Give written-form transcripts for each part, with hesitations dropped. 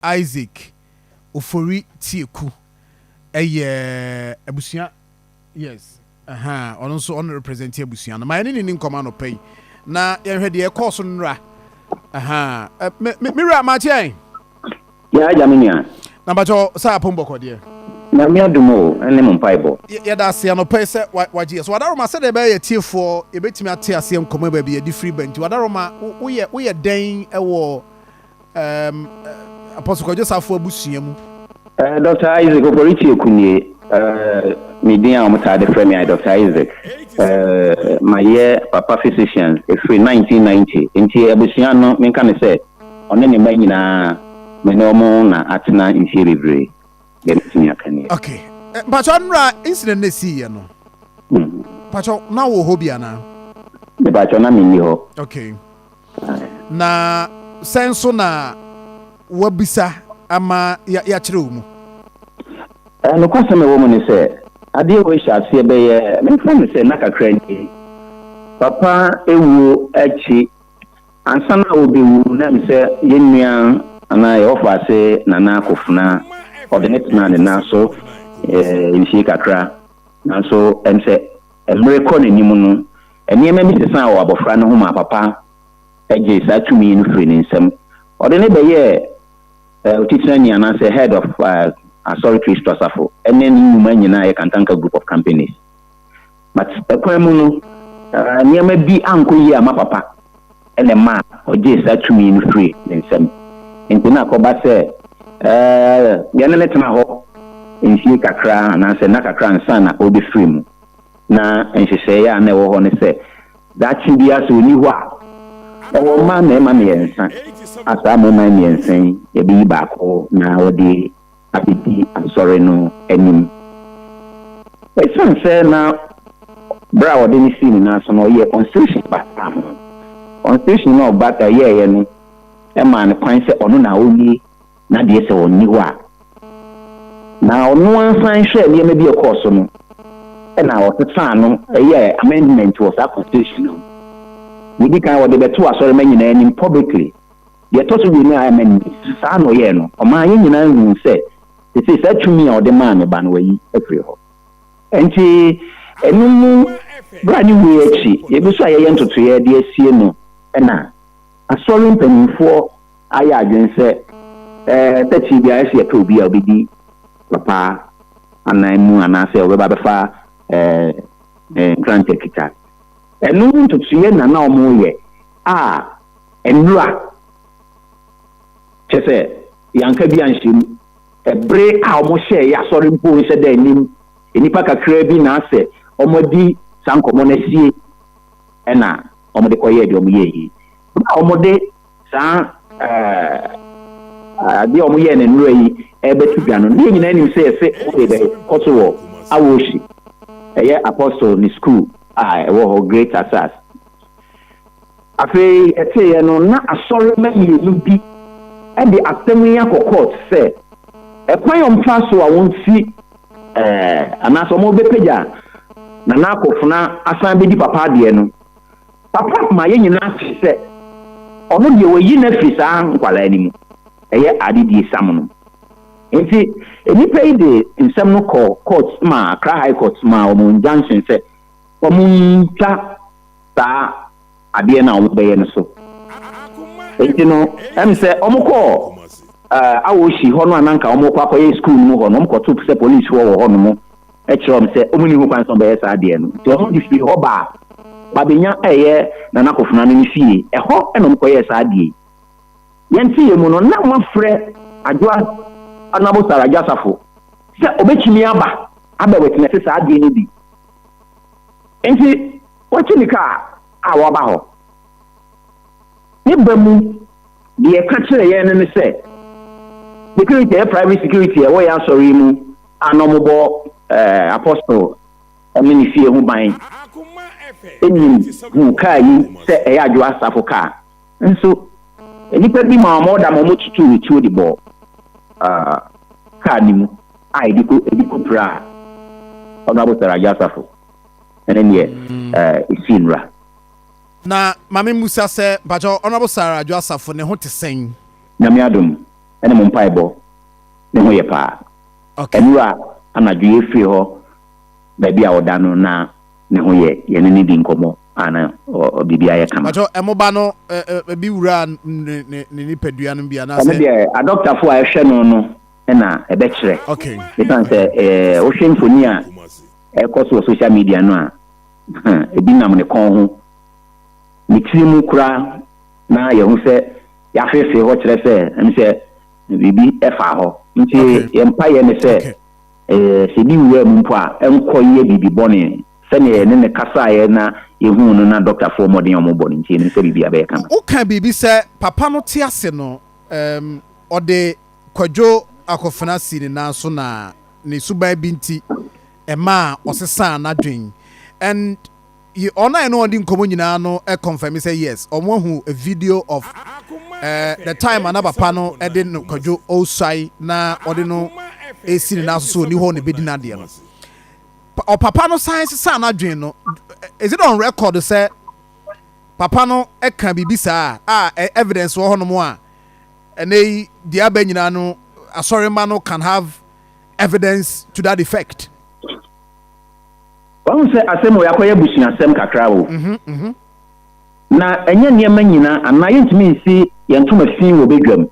Isaac Ofori Tieku ɛyɛ abusua, yes, ɛha ɔno nso ɔno represent abusua no. Ma yɛne ne ni nkɔmɔ anɔpa yi na yɛhwɛ deɛ ɛkɔɔ so nnora. Ɛha me me me wura, makyɛn. Yɛ agya, me nua. Na bakyɛ sɛ apom bɔkɔ deɛ? Nyame adom o, ɛne mo mpaebɔ. Yɛda ase anɔpa yi sɛ wagye yɛ so. Wadaroma, sɛdeɛ ɛbɛyɛ yɛ tiefoɔ yɛbɛtumi ate aseɛ nkɔmɔ baabi yɛde firi ba nti, wadaroma, woyɛ dɛn ɛwɔ Apostle Kwadwo Safo abusua mu? Dr. Isaac Ofori Tieku nie. Me din a wɔtaa de frɛ me ayɛ Dr. Isaac. Mayɛ papa physician ɛfiri 1990, nti abusua no, menka ne sɛ ɔne ne mma nyinaa, me ne ɔmo na atena mfie bebree. Deɛ metumi aka nie. Okay, mpakyɛ, nnora incident na ɛsiiɛ no, mpakyɛ, na wɔ hɔ bi anaa? Mepakyɛ, na menni hɔ. Okay, na sɛn so na wabisa ama yɛakyerɛ wo mu? Nokwasɛm a ɛwɔ mu ne sɛ adeɛ wei hyɛ aseɛ bɛyɛ, memfa no sɛ nna kakra nie. Papa ewuo akyi, ansa na wɔbɛwu na sɛ yɛn nua anaa yɛwɔ faase Nana Akofena, ɔde ne tena ne nan so mfie kakra, nanso sɛ mmerɛ kɔ n'anim no, nneɛma bi sesa wɔ abɔfra no ho ma papa gye saa tumi no firi ne nsam. Ɔde ne bɛyɛɛ otitenani anaasɛ head of Asɔre Kristo Asafo ɛne ne nnwuma nyinaa yɛ Kantanka Group of Companies. But ɛkwan mu no, nneɛma bi ankɔ yie ama papa, ɛna ma ɔgye saa tumi no firi ne nsam. Nti na akɔba sɛ yɛne ne tena hɔ mfie kakra anaasɛ nna kakra ansa na ɔbɛfiri mu. Na nhyehyɛeɛ a na ɛwɔ hɔ ne sɛ daakye biara sɛ ɔni hɔ a, ɔwɔ mma mmarima mmiɛnsa a saa mmarima mmiɛnsa yi, yɛbɛyi baako na wɔde abɛdi asɔre no anim. Ɛsiane sɛ na berɛ a wɔde no sii ne nan so no, ɔyɛ constitution bataa ho. Constitution no a ɔba ɛyɛɛyɛ no ɛmaa no kwan sɛ ɔno na ɔnni n'adeɛ sɛ ɔnni hɔ a. Na ɔno ansan hwɛ nneɛma bi a ɛkɔɔ so no, ɛna ɔsesaa no, ɛyɛ amendment wɔ saa constitution no mu. Dedi kan, wɔde bɛto asɔrema nyinaa anim publicly. Deɛ ɛtɔ so mmienu a, amendment saa na ɔyɛɛ no, ɔmaa yɛn nyinaa hu sɛ sese saa tumi a ɔde maa ne ba no, wayi afiri hɔ. Nti ɛno mu bere a ne wei akyi, yɛgu so a yɛyɛ ntotoeɛ de asie no, ɛna asɔre mpanimfoɔ ayɛ adwene sɛ tɛkyi biara sɛ yɛpɛ obi a obɛdi papa anan mu anaasɛ ɔbɛba bɛfa nkrantɛ kita. Ɛno ntotoeɛ na ɔmo a nnura kyɛ sɛ yɛanka bi anhyɛ mu. Ɛbere a ɔmo hyɛɛ yɛ asɔre mpo nhyɛ da anim, nnipa kakra bi na asɛ ɔmo adi saa nkɔmɔ no asie, ɛna ɔmo de kɔyɛɛ deɛ ɔmo yɛɛ yi. Bere a ɔmo de saa adeɛ a ɔmo yɛɛ no nnura yi ɛbɛto dwa no, ne yɛn nyinaa nim sɛ yɛsɛ ɔmo de bɛkɔ so wɔ Awohyi, ɛyɛ Apostle ne school a ɛwɔ hɔ, Great Asas. Afei ɛteeɛ no na asɔrema mmienu bi ɛde asɛm yi akɔ court sɛ ɛkwan a ɔmfa so a wɔnsi anaasɛ ɔmo bɛpagya Nana Akofena asan bɛdi papa adeɛ no, papa ma yɛn nyinaa te sɛ ɔno deɛ wɔyi no afiri saa nkwalaa no mu, ɛyɛ adedie sam no. Nti nnipa yi de nsɛm no kɔ court ma Accra High Court ma wɔn injunction sɛ wɔn ntwa saa adeɛ no a wɔn bɛyɛ no so. Nti no sɛ wɔn kɔɔ Awohyi hɔ no a, nanka wɔn kɔ akɔyɛ school no mu hɔ no, wɔn kɔto sɛ polisifoɔ wɔ hɔ nom kyerɛ wɔn sɛ wɔn ni ho kwan sɛ wɔn bɛyɛ saa adeɛ no. Nti wɔn de firi hɔ baa Babenya, ɛyɛ Nana Akofena no ne fie ɛhɔ, ɛna wɔn kɔyɛɛ saa adeɛ yi. Yɛn ti yɛ mu no, na wɔn afrɛ Adwoa Honourable Sarah Adwoa Safo sɛ ɔbɛtumi aba abɛ witness saa adeɛ no bi. Nti wɔkye ne kaa a wɔaba hɔ ne ba mu, deɛ ɛka kyerɛ yɛn no ne sɛ security, ɛyɛ private security a ɛwɔ yɛn asɔre yi mu a na wɔbɔ Apostle ɛne ne fie ho ban, enim hu kaa yi sɛ ɛyɛ Adwoa Asafo kaa. Nso nnipa bi ma wɔn ɔda ma wɔn tutu etuo de bɔ kaa ne mu a yɛde kɔ pira a Honourable Sarah Adwoa Asafo. Ɛne deɛ esi nnura. Na maame musa sɛ, mpakyɛ, Honourable Sarah Adwoa Asafo ne ho te sɛn? Nyame adom. ne mo mpaebɔ, ne ho yɛ paa. Ɛnora anadwo yɛfiri hɔ baabi a ɔda no na ne ho yɛ, yɛne no di nkɔmmɔ a na biribiara yɛ kama. Mpakyɛw, ɛmo ba no ebi wuraa ne nipadua no bi anaasɛ? Ɛno deɛ adɔktafo a ɛhwɛ no no na ɛbɛkyerɛ. Esiane sɛ wohwɛ mfoni a ɛrekɔ so wɔ social media no a, ebi nam ne kɔn ho, ne tiri mu koraa na yɛhu sɛ yɛafeefee hɔ kyerɛ sɛ ɛne sɛ biribi faa hɔ. Nti yɛn mpaeɛ ne sɛ sɛ ebi wuraa mu mpo a, ɛnkɔyɛ biribi bɔne. Sɛdeɛ yɛne no kasaeɛ na yɛhuu no na dɔktafoɔ mmɔden a wɔbɔ no nti, yɛnim sɛ biribiara bɛyɛ kama. Woka biribi sɛ papa no te ase no, ɔde Kwadwo Akofena sii ne nan so na ne suban bi nti ɛmaa ɔsesaa n'adwen and ɔno a yɛne wɔn di nkɔmmɔ nyinaa no confirm sɛ yes, wɔn ahu a video of the time a na papa no de no Kwadwo ɔresuae na ɔde no resi ne nan so sɛ ɔni hɔ na ɛbɛdi n'adeɛ no. Ɔpapa no san sesaa n'adwen no, is it on record sɛ papa no ka biribi saa a evidence wɔ hɔnom a ɛnɛ yi deɛ aba nyinaa no asɔremma no can have evidence to that effect? Wahu sɛ asɛm wei akɔyɛ abusuasɛm kakra o. Na ɛnyɛ nneɛma nyina anaa yɛntumi nsi yɛn ntoma fi wɔ badwam.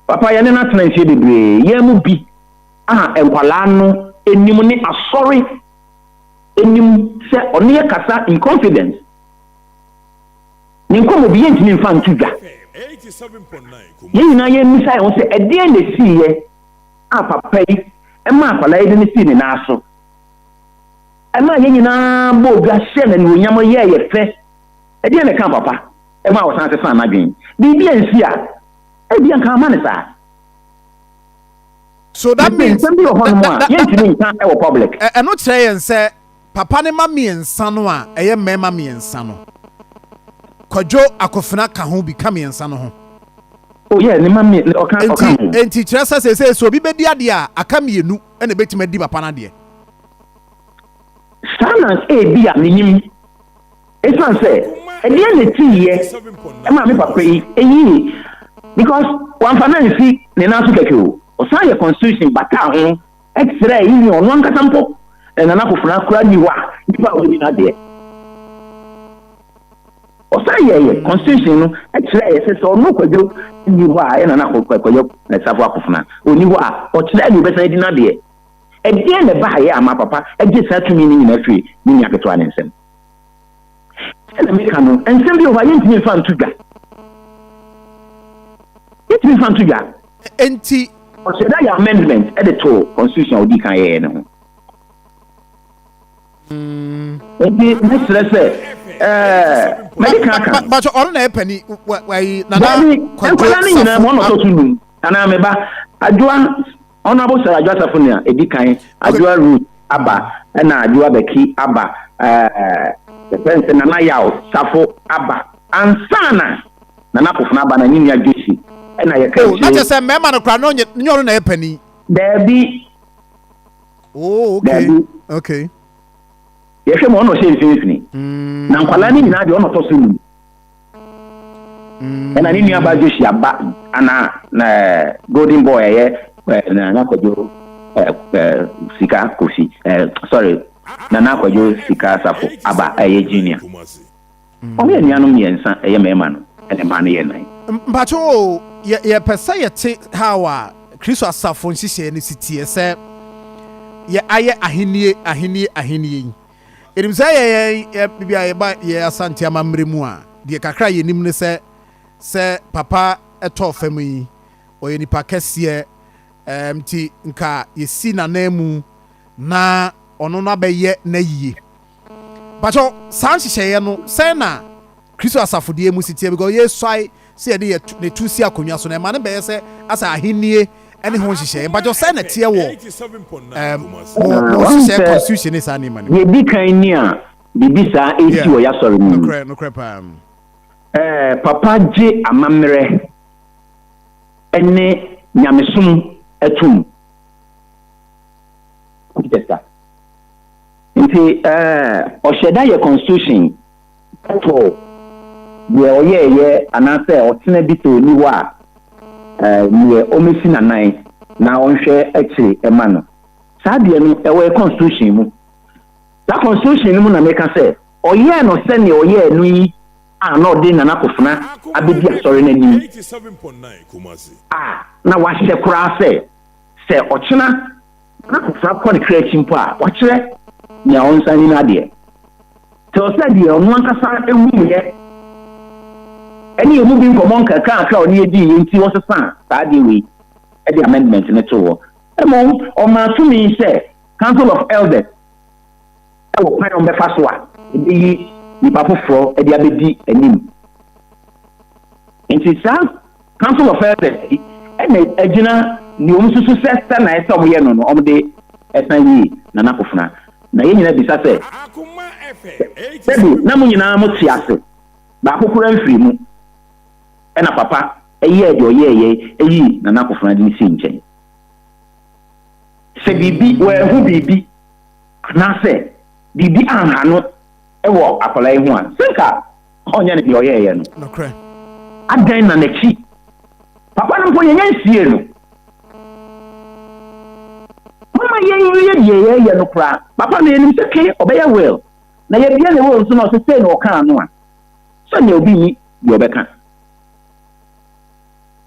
Papa yɛne no atena mfeɛ bebree, yɛn mu bi a nkwadaa no nim ne asɔre nim sɛ ɔne yɛ kasa in confidence. Ne nkɔmmɔ bi yɛntumi mfa nto dwa. Yɛn nyinaa yɛmmisa yɛn ho sɛ ɛdeɛn na ɛsiiɛ a papa yi maa akwadaa yi de no sii ne nan so. Ɛmaa yɛn nyinaa bɔɔ dwa hyɛɛ no animuonyam yɛɛ yɛ fɛ. Ɛdeɛn na ɛkaa papa maa ɔsan sesaa n'adwene? Biribi ansi a, ebia nka amma no saa. So that means nsɛm bi wɔ hɔnom a yɛntumi nka wɔ public. Ɛno kyerɛ yɛn sɛ papa ne mma mmiɛnsa no a ɛyɛ mmarima mmiɛnsa no, Kwadwo Akofena ka ho bi ka mmiɛnsa no ho. Oh yeah, ne mma mmiɛnsa, ɔka ɔka ho. Enti kyerɛ sɛ seesei sɛ obi bɛdi adeɛ a, aka mmienu na ɛbɛtumi adi papa no adeɛ. Saa na ebia menim. Esiane sɛ ɛdeɛn na ɛtiiɛ maa me papa yi yii because wamfa no ansi ne nan so kɛkɛ o, ɔsan yɛ constitution bataa ho kyerɛɛ even ɔno ankasa mpo Nana Akofena koraa nni hɔ a nipa a ɔbɛdi n'adeɛ. Ɔsan yɛɛyɛ constitution no kyerɛɛ sɛ sɛ ɔno Kwadwo nni hɔ a ɛyɛ Nana Kwadwo Safo Akofena ɔnni hɔ a ɔkyerɛɛ deɛ ɔbɛsan adi n'adeɛ. Ɛdeɛn na ɛbaeɛ a ma papa gye saa tumi no nyinaa firi ne nua ketewa no nsam? Sɛdeɛ meka no, nsɛm bi wɔ hɔ a yɛntumi mfa nto dwa. Yɛntumi mfa nto dwa. Enti. Ɔhyɛ da yɛ amendment de too constitution a ɔdii kan yɛeɛ no ho. Enti mɛsrɛ sɛ ɛɛ mɛde kan aka. Bàtɔ ɔno na yɛ panin wayi nana Kwadwo Safo. Nkwadaa no nyinaa mu ɔno ɔtɔ so num anaa meba Adwoa. Honourable Sarah Adwoa Safo nea edi kan, Adwoa Ruth aba, ɛna Adwoa Baki aba, ɛɛ yɛfrɛ no sɛ Nana Yaw Safo aba, ansa na Nana Akofena aba na ne nua Josie ɛna yɛka Oh, na kyerɛ sɛ mmarima no koraa na ɔnyɛ nyɛ ɔno na ɛyɛ panin. Daabi. Oh, okay. Daabi. Okay. Yɛhwɛ mu ɔno ɔhyɛ mfimfini. Na nkwadaa no nyinaa deɛ ɔno ɔtɔ so num. Ɛna ne nua baa Joshua ba ana na golden boy ɛyɛ Nana Kwadwo sika Kofi sorry Nana Kwadwo sika Asafo aba ɛyɛ junior. Wɔn yɛ nuanom mmiɛnsa ɛyɛ mmarima no ɛna mmaa no yɛ nan. Mpakyɛw o, yɛ yɛpɛ sɛ yɛte how a Kristo asafo nhyehyɛe no si teɛ sɛ yɛ ayɛ ahennie ahennie ahennie yi. Yɛnim sɛ yɛ yɛn yɛ baabi a yɛba yɛ Asante amammerɛ mu a, deɛ kakra a yɛnim ne sɛ, sɛ papa tɔɔ fam yi, ɔyɛ nipa kɛseɛ, ɛɛm nti nka yɛsi n'ananmu na ɔno no abɛyɛ n'ayie. Mpakyɛw, saa nhyehyɛeɛ no, sɛn na Kristo asafo deɛ mu si teɛ? Because yɛsuae sɛ yɛde yɛ ne to si akonnwa so no, ɛma no bɛyɛ sɛ asɛ ahennie ne ho nhyehyɛeɛ. Mpakyɛw, sɛn na ɛteɛ wɔ ɛɛm mo mo nhyehyɛɛ constitution ne saa nneɛma no mu? Deɛ ɛdi kan ni a biribi saa resi wɔ y'asɔre no mu. Nokorɛ, nokorɛ paa. Ɛɛ, papa gye amammerɛ ne nyamesom tom. Peter. Nti ɛɛ, ɔhyɛ da yɛ constitution to deɛ ɔyɛɛyɛ anaasɛ ɔtena bi sɛ ɔnni hɔ a, Neɛ ɔmmɛsi n'anan na ɔnhwɛ akyire ma no. Saa deɛ no ɛwɔ yɛ constitution mu. Saa constitution no mu na meka sɛ ɔyɛɛ no sɛdeɛ ɔyɛɛ no yi a na ɔde Nana Akofena abɛdi asɔre no anim a na wahyɛ koraa sɛ sɛ ɔkyena Nana Akofena kɔ ne kra akyi mpo a wakyerɛ nea ɔnsan nni no adeɛ. Till sɛ deɛ ɔno ankasa hunuiɛ ɛne yɛn mu bi nkɔmmɔ nkakrankra a ɔne yɛ diiɛ nti ɔsesaa saa adeɛ wei de amendment no too hɔ. Mmom ɔmaa tumi sɛ Council of Elders wɔ kwan a wɔbɛfa so a ɛbɛyi nipa foforɔ de abɛdi anim. Nti saa Council of Elders yi na agyina nea wɔn susu sɛ sɛ na ɛsɛ wɔyɛ no no wɔde ɛsan yii Nana Akofena. Na yɛn nyinaa bisa sɛ, sɛbi na mo nyinaa mo te ase, baako koraa mfiri mu, ɛna papa yɛɛ deɛ ɔyɛɛyɛ yii Nana Akofena de no sii nkyɛn. Sɛ biribi, wɔanhu biribi anaasɛ biribi anha no wɔ akwadaa yi ho a, sɛ nka ɔnyɛ no deɛ ɔyɛeɛ no. Nokorɛ. Adɛn na n'akyi? Papa no mpo yɛnya nsiee no. Momma yɛnwie deɛ yɛreyɛ no koraa. Papa no yɛnim sɛ ke ɔbɛyɛ will, na yɛbie ne will nso na ɔse sei na ɔkaa no a, sɛnea obi nni deɛ ɔbɛka.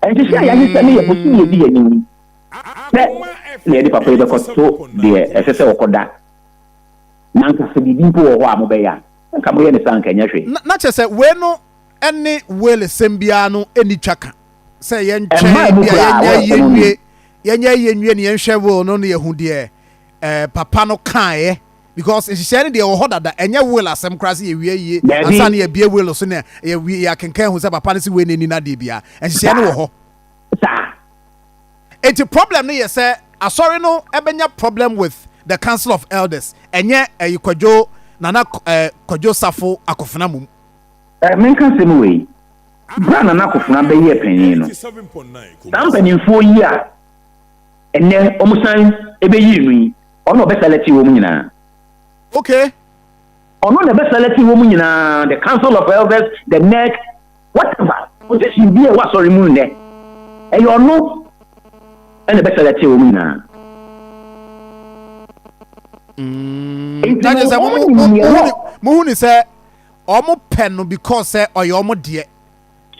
Nhyehyɛe a yɛahyehyɛ no yɛ bosome a ɛdi yɛn anim yi pɛ na yɛde papa yi bɛkɔto deɛ ɛsɛ sɛ ɔkɔda. Na anka sɛ biribi mpo wɔ hɔ a mobɛyɛ a, anka moyɛ no saa anka ɛnyɛ hwee. Na kyerɛ sɛ wei no ne will sɛm biara no nni twa ka sɛ yɛntwɛn Ɛmmaa mu bi a koraa, yɛnyɛ will ayie asɛm no. nwie, yɛnyɛ ayie nwie na yɛnhwɛ will no na yɛhu deɛ eh, papa no kaeɛ because nhyehyɛɛ no deɛ ɛwɔ hɔ dada, ɛnyɛ will asɛm koraa sɛ yɛwie ayie Daabi. ansa na yɛabue will so na yɛwie yɛakenkan ahu sɛ papa no se wei na ɛni n'adeɛ biara. Nhyehyɛɛ no wɔ hɔ. Saa. Enti problem no yɛ sɛ asɔre no bɛnya problem with the council of elders ɛnyɛ ɛyi Kwadwo Nana eh, Kwadwo Safo Akofena mom. Eh, menka asɛm wei, berɛ a Nana Akofena bɛyɛɛ panin no, saa mpanimfoɔ yi a ɛnnɛ wɔsan bɛyii no yi, ɔno na ɔbɛsɛlɛtee wɔn nyinaa. Okay. Ɔno na ɛbɛsɛlɛtee wɔn nyinaa, the council of elders, the NEC, Whatever position bi a ɛwɔ asɔre mu nnɛ, ɛyɛ ɔno na ɛbɛsɛlɛte wɔn nyinaa. Nti no, wɔn nim nea ɛwɔ. Muhu ne sɛ wɔn pɛ no because sɛ ɔyɛ wɔn deɛ.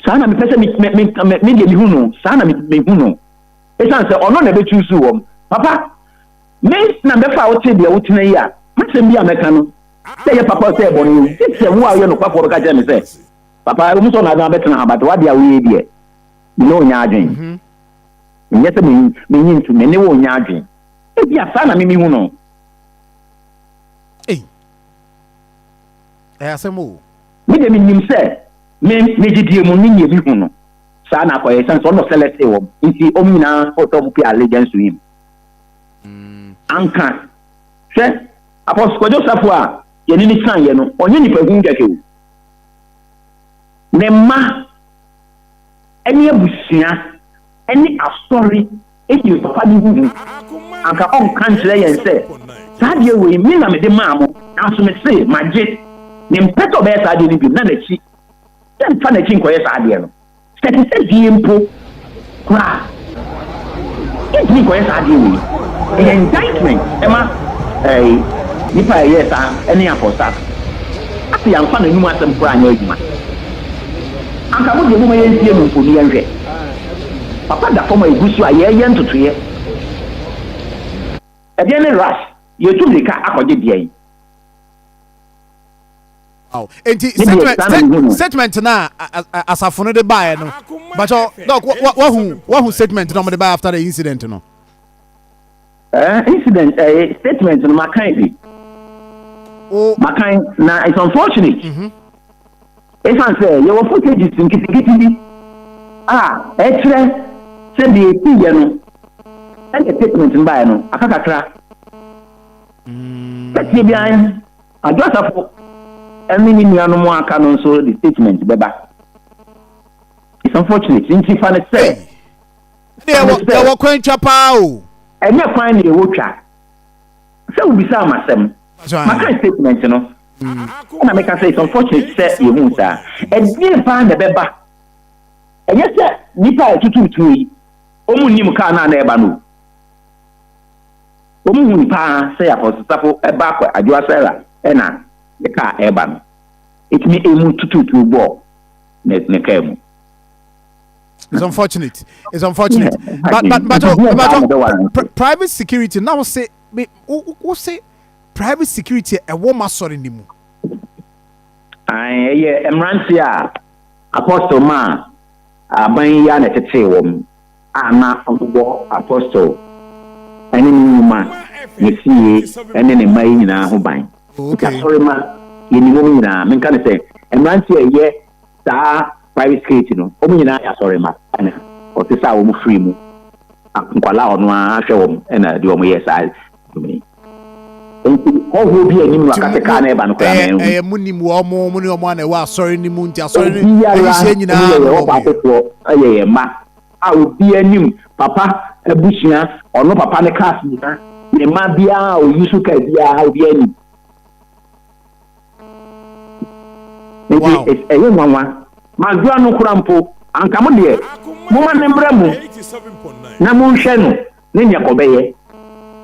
Saa na mepɛ sɛ me me me me deɛ mehu no, saa na mehu no. Esiane sɛ ɔno na ɛbɛtuusu wɔn. Papa, me na mɛfa a wote deɛ wotena yi a, m'asɛm bi a mɛka no, sɛ ɛyɛ papa sɛ ɛyɛ bɔne o, gye sɛ wo a woyɛ nokwafoɔ bɛka kyerɛ me sɛ, Papa, ɛwom sɛ ɔno abɛtena ha, but w'adeɛ a woyɛ yi deɛ, me ne wo nyɛ adwen. Mhm. Menyɛ sɛ menyi nto, me ne wo nyɛ adwen. Ebia saa na me mehu no. Ei, ɛyɛ asɛm o. Me deɛ menim sɛ me me gyidie mu ne nea mehu no, saa na akɔyɛ, ɛsiane sɛ ɔno na ɔsɛlɛtee wɔn, nti wɔn nyinaa fɔ sɛ wɔn pay allegiance to him. Anka, hwɛ, Apostle Kwadwo Safo a yɛne no sianeɛ no, ɔnyɛ nipa hu kɛkɛ o. Ne mma ne abusua ne asɔre nim papa no ho hu. Anka ɔnka nkyerɛ yɛn sɛ, Saa adeɛ wei, me na mede maa mo, nanso mese magye. Mempɛ sɛ ɔbɛyɛ saa adeɛ no bio, na n'akyi, yɛmfa n'akyi nkɔyɛ saa adeɛ no. Sɛ ɛte sɛ deɛ mpo koraa a, yɛntumi nkɔyɛ saa adeɛ wei. Ɛyɛ indictment ɛma ɛɛ nipa a ɛyɛɛ saa ɛne afɔsa. Ase yɛamfa n'anum asɛm koraa anyɛ adwuma. Anka mo deɛ momma yɛnsie no mpo ne yɛnhwɛ. Papa da fam a ɛgu so a yɛreyɛ ntotoeɛ. Ɛdeɛn ne rush? Yɛretu mmirika akɔgye deɛn? Wow. Enti statement statement na asafo no de baeɛ no. Bakyɛ dɔk wahu wahu statement na wɔde baeɛ after the incident no. Eh, incident eh, statement no makan bi. O. Makan na it's unfortunate. Mm -hmm. Esan sɛ yɛwɔ footages nketenkete bi a ɛkyerɛ sɛ deɛ ɛsiiɛ no ɛna statement no baeɛ no aka kakra. Sɛteɛ biara Adwo Asafo ne ne nuanom a aka no nso de statement bɛba. It's unfortunate. Nti fa no sɛ. Fa no sɛ. Yɛwɔ kwan twa paa o. Ɛnyɛ kwan na yɛwɔ twa. Sɛ wobisaa m'asɛm. Maka statement no. Ɛna meka sɛ it's unfortunate sɛ yɛhuu saa. Ɛdeɛn paa na ɛbɛba? Ɛnyɛ sɛ nnipa a ɛtutu tuo yi. Wɔn nnim kaa no a na ɛreba no o. Wɔn hui paa sɛ Apostle Safo ɛba akɔ Adwoa Sarah ɛna ne kaa ɛreba no. Ɛtumi emu tututuo bɔɔ ne ne kaa mu. It's unfortunate. It's unfortunate. But but but, oh, but, oh, pr private security now say me wo say private security ɛwɔ ma sɔre ne mu. Ɛyɛ mmeranteɛ a Apostle maa aban yi ara na ɛtetee wɔn a na wɔbɔ Apostle ne ne nnwuma, ne fie ne ne mma yi nyinaa ho ban. Nti asɔremma, yɛnim wɔn nyinaa. Menka no sɛ, mmeranteɛ a ɛyɛ saa private security no, wɔn nyinaa yɛ asɔremma na ɔsesaa wɔn firii mu. Nkwadaa a ɔno ara ahwɛ wɔn na ɛde wɔn yɛɛ saa adwuma yi. Nti hɔhoɔ bi anim no aka sɛ kaa na ɛba no koraa ma ɛnhu. Ɛyɛ mo nim wɔn mo mo ne wɔn a na ɛwɔ asɔre no mu nti asɔre no Obiara nhyehyɛɛ nyinaa yɛ no yɛn wɔn ɔfa yɛ. afoforɔ yɛ yɛn mma a obiara nim papa abusua ɔno papa ne cars nyinaa ne mma biara a oyi so kaa biara obiara nim. Nti Wow. ɛyɛ nwanwa. Madwoa no kora mpo anka mo deɛ moma no mmra mu na monhwɛ no ne nea kɔbɛyɛ.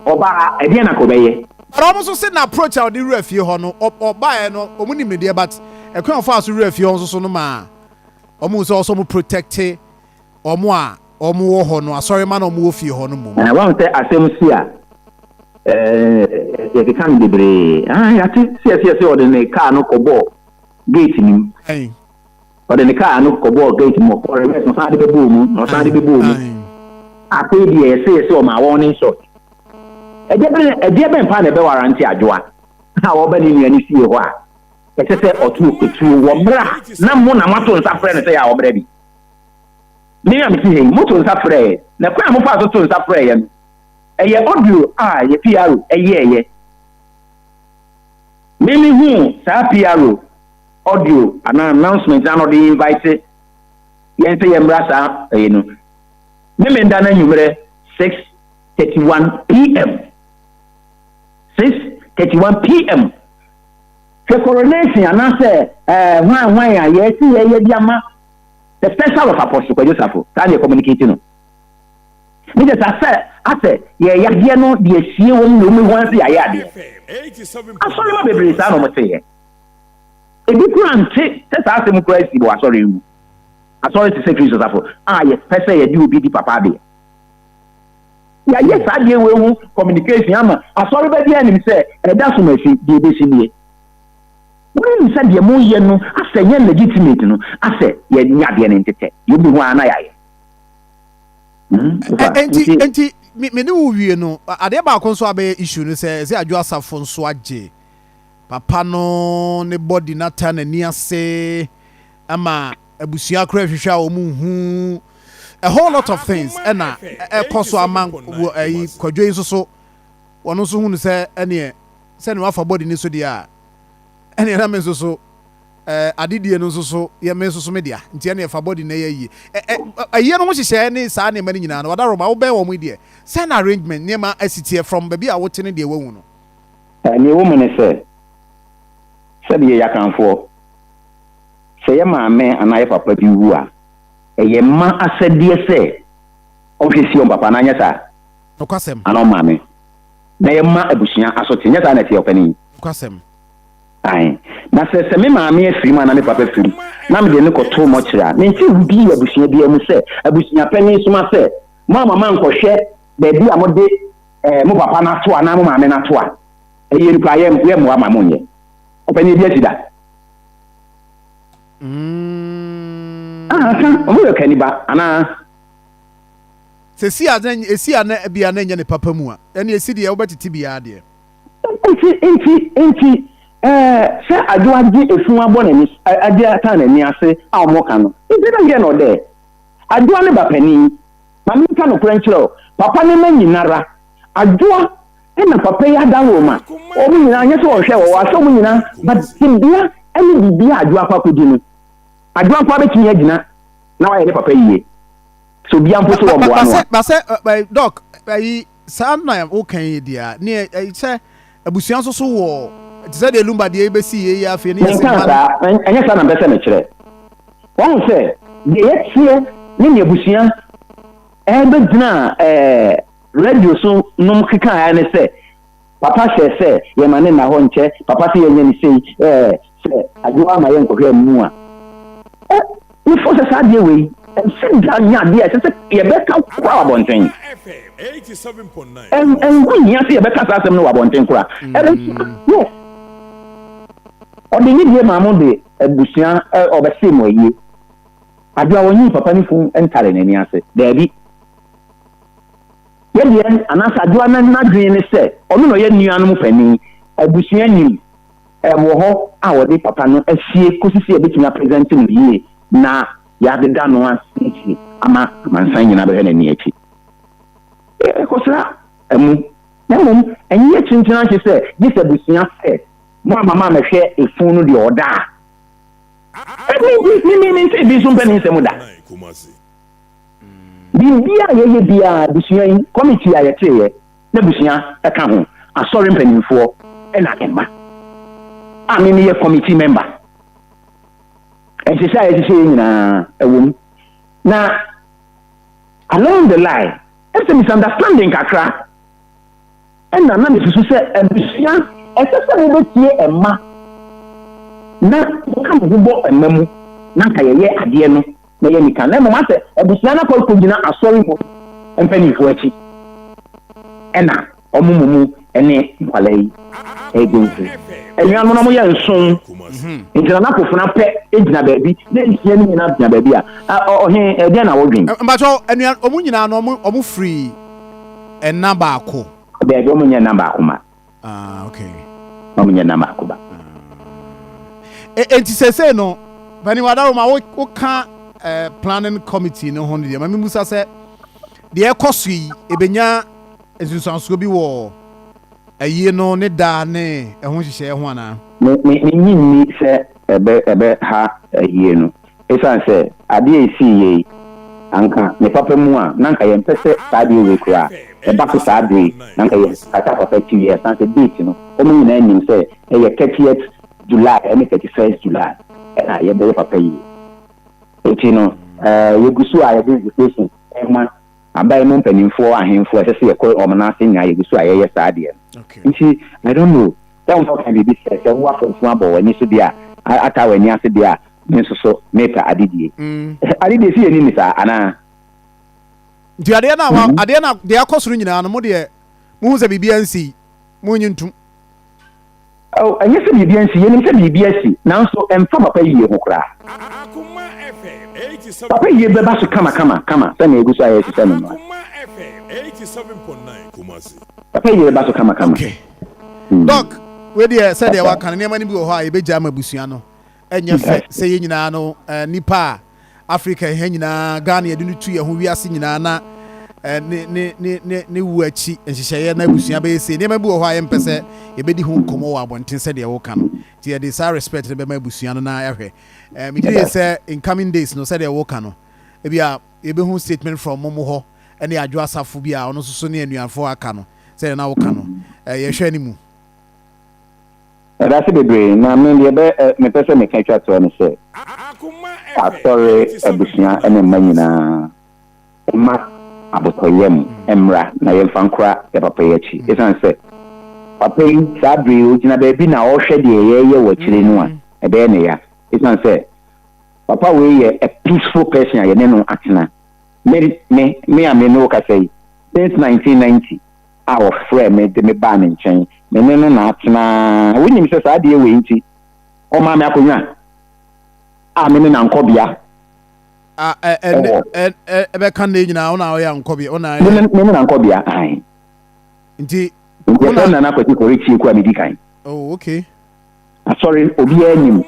Ɔbaa ɛdeɛn na kɔbɛyɛ? But ɔmo nso se na approach a ɔde wura fie hɔ no ɔbaeɛ no ɔmo nim ne deɛ but ɛkwan a ɔfaa so wura fie hɔ nso so no maa ɔmo hu sɛ ɔsɛ ɔmo protect ɔmo a ɔmo wɔ hɔ no asɔremma na ɔmo wɔ fie hɔ no mmom. Ɛɛ wahu sɛ asɛm si a ɛɛ yɛkeka no bebree. Ah yɛate sɛ yɛse yɛse ɔde ne car no kɔbɔɔ gate no mu. Ae. Ɔde ne kaa no kɔbɔɔ gate mu, ɔkɔɔ reverse na ɔsan de bɛbɔɔ mu, na ɔsan de bɛbɔɔ mu. Afei deɛ yɛse yɛse ɔmaa warning shot. Ɛdeɛ bɛn ɛdeɛ bɛn paa na ɛbɛwarante Adwoa a ɔba ne nua no fie hɔ a ɛsɛ sɛ ɔto etuo wɔ mmerɛ a na mo na moato nsa frɛ no sɛ yɛ a ɔmmra bi. Me a mete ha yi, moto nsa frɛɛ, na kwan a mofaa so too nsa frɛeɛ no, ɛyɛ audio a yɛ PRO yɛeɛ. Me mehuu saa PRO audio anaa announcement na ɔde invite yɛn sɛ yɛmmra saa ɛyi no Memenda no anwummerɛ 6:31 pm 6:31 pm hwɛ coronation anaasɛ ɛɛ eh, hwan hwan a yɛsi yɛyɛ de ama the special of Apostle Kwadwo Safo saa na yɛ communicate no ne kyɛ sɛ asɛ asɛ yɛyɛ adeɛ no de asie wɔn na wɔn ehu ase yɛayɛ adeɛ asɔre ma bebree saa na wɔn te yɛ. Ebi koraa nte sɛ saa asɛm koraa si wɔ asɔre yi mu. Asɔre te sɛ Kristo Asafo a yɛpɛ sɛ yɛde obi di papa adeɛ. Yɛayɛ saa adeɛ wei ho communication ama asɔre ba biara nim sɛ ɛda so masi deɛ ɛbɛsi nie. Wonim sɛ deɛ moyɛ no asɛ nyɛ legitimate no asɛ yɛnyɛ adeɛ no ntetɛ. Deɛ obi ho ara na yɛayɛ. Hmm, nti nti me ne wo wie no adeɛ baako nso abɛyɛ issue no sɛ ɛsɛ Adwo Asafo nso agye Papa no ne body no ata n'ani ase ama abusua koraa hwehwɛ a wɔn nhu a whole lot of things ɛna ɛkɔ so ama wɔ ɛyi kwadwo yi nso so wɔn nso hu no sɛ ɛneɛ sɛnea wafa body no so deɛ a ɛneɛ na me nso so ɛɛ adedie no nso so yɛ me nso so me dea nti ɛneɛ fa body no ɛyɛ yie ɛ ɛ ɛyie no ho hyehyɛɛ ne saa nneɛma no nyinaa no wada rɔba wobɛn wɔn yi deɛ sɛn na arrangement nneɛma asi teɛ from baabi a wote ne deɛ wahu no. Nea ɛwɔ mu ne sɛ, sɛbe yɛyɛ Akanfoɔ, sɛ yɛ maame anaa yɛ papa bi wu a, ɛyɛ mma asɛdeɛ sɛ wɔhwɛ sie wɔn papa anaa nyɛ saa? Nokwasɛm. Anaa wɔn maame. Na yɛma abusua aso te, nyɛ saa na ɛteɛ ɔpanin? Nokwasɛm. Ae. Na sɛ sɛ me maame afiri mu anaa me papa afiri mu na mede no kɔto mɔkyere a, mente wu bi wɔ abusua biara mu sɛ abusua panin soma sɛ moamma mankɔhwɛ baabi a mode eh, mo papa no ato anaa mo maame no ato a, ɛyɛ no koraa yɛ yɛmmoa ma monyɛ. Ɔpanin bi asi da. Mm. Ah, ka, ɔmo yɛ kaniba anaa? Sɛ si a na esi a na bi a na ɛnyɛ ne papa mu a, ɛne esi deɛ wobɛtete biara deɛ. Nti, nti, nti, ɛɛ, sɛ adwo agye efun abɔ n'ani, agye atan n'ani ase a ɔmo ka no, nti na yɛ no dɛ, adwoa ne ba panin, Ma menka nokorɛ nkyerɛ wo, papa ne mma nyinara, Adwoa na papa yi adaworoma, wɔn nyinaa, nyɛ sɛ wɔnhwɛ wɔ wɔasɛ wɔn nyinaa, but tebea ne biribiara a Adwoa akɔ akɔdi no, Adwoa nko ara bɛtumi agyina na wayɛ ne papa yie. Sɛ obiara mpo sɛ wɔmmoa no a. Basɛ, Doc, ayi, saa na woka yi deɛ a, ne sɛ abusua nso so wɔ, te sɛ deɛ Lumba deɛ yi bɛsi yie yi afei ne yɛsɛ Menkaa mma no. saa, ɛnyɛ saa na mpɛ sɛ mekyerɛ. Wahu sɛ deɛ yɛteɛ ne nea abusua. Ɛbɛgyinaa ɛɛ radio so nom kekaeɛ ne sɛ, Papa hyɛɛ sɛ yɛma ne nna hɔ nkyɛ, papa sɛ yɛnyɛ no sei, ɛɛ sɛ Adwoa ama yɛnkɔhwɛ amu a. Ɛ, mefo sɛ saa adeɛ wei, ɛnsɛ da nyɛ adeɛ a ɛsɛ sɛ yɛbɛka koraa wɔ abɔnten. Ɛnho nhia sɛ yɛbɛka saa asɛm no wɔ abɔnten koraa. Abusua, yes. Ɔde ne deɛ maa mo de abusua, ɔbɛsee mo ayie. Adwoa ɔnyii papa no funu ntare n'ani ase. Daabi. Yɛ deɛ, anaasɛ Adwoa no n'adwene ne sɛ ɔno na ɔyɛ nuanom panin, abusua nim wɔ hɔ a wɔde papa no asie kɔsi sɛ yɛbɛtumi apresente no yie na yɛadeda no asiesie ama amansan nyinaa bɛhwɛ n'ani akyi. Yɛkɔsra amu. Na mmom ɛnyɛ kyenkyen ahye sɛ gye sɛ abusua sɛ mo ama ma mɛhwɛ efunu no deɛ ɔda a. Me me me nte bi nso mpɛ ne nsɛm da. Biribiara a yɛyɛ biara abusua yi committee a yɛteeɛ na abusua ka ho, asɔre mpanimfoɔ ɛna mma a me meyɛ committee member. Nhyehyɛ a yɛhyehyɛ yɛ nyinaa ɛwɔ mu. Na along the line, ɛsɛ misunderstanding kakra. Ɛnna na misusu sɛ abusua, ɛsɛ sɛ mobɛtie mma na moka mo ho bɔ mma mu na anka yɛyɛ adeɛ no na ɛyɛ nika. Na mmom asɛ abusua no akɔ akɔgyina asɔre mu mpanimfoɔ akyi ɛna wɔn mmom ne nkwadaa yi redi nse. Anuanom no wɔyɛ nson, nti na n'akofena pɛ gyina baabi na nsia no nyinaa gyina baabi a, ɔhe, ɛdeɛn na wodwen? Mpakyɛw, anua, wɔn nyinaa no wɔn firi ɛna baako. Daabi, wɔn nyɛ ɛna baako ma. Ah, okay. Wɔn nyɛ ɛna baako ba. Ah. Enti sese no, Bani Wadaroma, wo wo ka eh, planning committee no ho no deɛ, ma mi musa sɛ deɛ ɛkɔ so yi, ebenya nsunsuansoɔ bi wɔ ayie no ne da ne ɛho nhyehyɛeɛ ho anaa? Me me me nni sɛ ɛbɛ ɛbɛ ha ayie no. Esiane sɛ adeɛ a ɛsii yei, anka ne papa mu a, na anka yɛmpɛ sɛ saa adeɛ wei koraa ɛba so saa berɛ yi, na anka yɛkata papa akyi wie, ɛsiane sɛ date no, wɔn nyinaa nim sɛ ɛyɛ 30th July ne 31st July ɛna yɛbɛyɛ papa yie. Enti no, yɛgu so a yɛde invitation rema aban mu mpanimfoɔ, ahemfo a ɛsɛ sɛ yɛkɔ wɔn nan ase nyinaa, yɛgu so a yɛyɛ saa adeɛ no. Nti, I don't know, sɛ wo nso woka biribi sɛ, sɛ wo afɔnfunu abɔ w'ani so deɛ a, ataa w'ani ase deɛ a, Me nso so mepɛ adedie. Adedie sɛ yɛnni no saa anaa? Nti adeɛ no a adeɛ no deɛ akɔ so no nyinaa no mo deɛ mohu sɛ biribi ansi monyi ntom. Oh, ɛnyɛ sɛ biribi ansi, yɛnim sɛ biribi asi, nanso ɛmfa papa yie ho koraa. Papa yie bɛba so kama kama kama sɛnea ɛgu so a yɛrehyehyɛ no no ara. Papa yie bɛba so kama kama. Okay. Doc, wei deɛ sɛdeɛ waka no nneɛma no bi wɔ hɔ a yɛbɛgya ama abusua no. Ɛnyɛ fɛ sɛ yɛn nyinaa no nnipa a Africa ha nyinaa Ghana yɛde no tu yɛn ho wiase nyinaa na ne ne ne ne ne wu akyi nhyehyɛeɛ na abusua bɛyɛ sei. Nneɛma bi wɔ hɔ a yɛmpɛ sɛ yɛbɛdi ho nkɔmmɔ wɔ abɔnten sɛdeɛ woka no. Nti yɛde saa respect no bɛma abusua no na yɛahwɛ. Megye die sɛ in coming days no sɛdeɛ woka no ebia yɛbɛhu statement from mo mo hɔ ne Adwo Asafo bi a ɔno nso so ne anuafoɔ aka no sɛdeɛ na woka no. Yɛhwɛ anim. Medase bebree, na me deɛ bɛ ɛ mepɛ sɛ meka twa toɔ ne sɛ, Asɔre abusua ne mma nyinaa mma abotɔyam mmra na yɛmfa nkora yɛ papa yi akyi. Ɛsiane sɛ papa yi saa bere yi ɔgyina baabi na ɔrehwɛ deɛ yɛreyɛ wɔ akyire no a, ɛbɛyɛ ne ya. Ɛsiane sɛ papa wei yɛ a peaceful person a yɛne no atena. Me, me, me a me ne wo kasa yi, since 1990, a ɔfrɛɛ me de me baa ne nkyɛn. Me ne no na atena ara. Wonim sɛ saa adeɛ wei nti, ɔmaa me akonnwa a me ne no ankɔbea wɔ. Ɛbɛka nnɛ nyinaa, wo na ɔyɛ ankɔbea. Wo na Me ne no ankɔbea, ae. Nti, Nti yɛfrɛ me Nana Kwasi Kɔrekyie Kuo a medi kan. Oh, okay. Asɔre, obiara nim.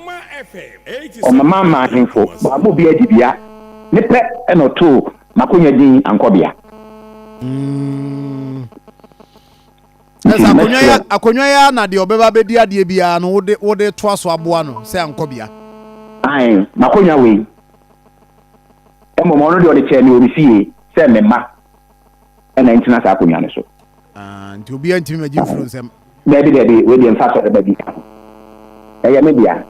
Ɔmama ma ahemfo, wammɔ obiara dibea. Ne pɛ na ɔtoo m'akonnwa din Ankɔbea. Nti mɛsrɛ. Akonnwa yi ara na deɛ ɔbɛba abɛdi adeɛ biara no wode wode toa so aboa no sɛ Ankɔbea. Ae, m'akonnwa wei. Mmom ɔno deɛ ɔde kyɛɛ me wɔ me fie sɛ me mma na ɛntena saa akonnwa no so. Ah, nti obiara ntumi mmɛgye mfiri wo nsam. Dabi, dabi, wei deɛ mfa asɔreba bi ka ho. Ɛyɛ me dea.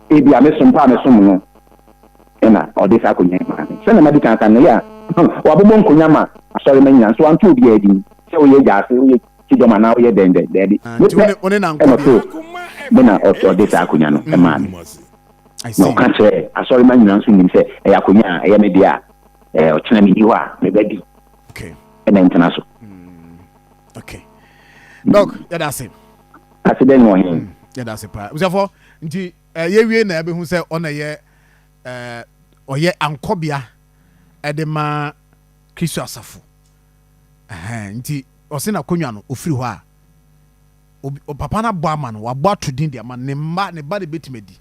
Ebia me som pa a mesom no na ɔde saa akonnwa yi maa me. Sɛnea madi kan aka no, yɛ a Wabobɔ nkonnwa ma asɔremma nyinaa, nso wanto obiara din sɛ woyɛ gyaase, woyɛ kyidɔm anaa woyɛ dɛn dɛn. Daabi. Ah, Me nti wo pɛ ne wo ne ɛna Nankɔbea. ɔtoo me na ɔde saa akonnwa no maa me. I Na see. ɔka kyerɛɛ asɔremma nyinaa nso nim sɛ ɛyɛ akonnwa a ɛyɛ me dea a ɛɛ, ɔkyena menni hɔ a, me ba bi ɛna ntena so. Okay. Doc, yɛda ase. Ase dɛn ne ɔhen? Yɛda ase paa. Abusuafoɔ, nti yɛwie na yɛbɛhu sɛ ɔna yɛ ɔyɛ ankɔbea ɛde ma Kristo asafo. Ɛhɛn, nti ɔse n'akonnwa no ofiri hɔ a, obi, papa no abɔ ama no, wabɔ ato din de ama ne mma, ne ba de bɛtumi adi.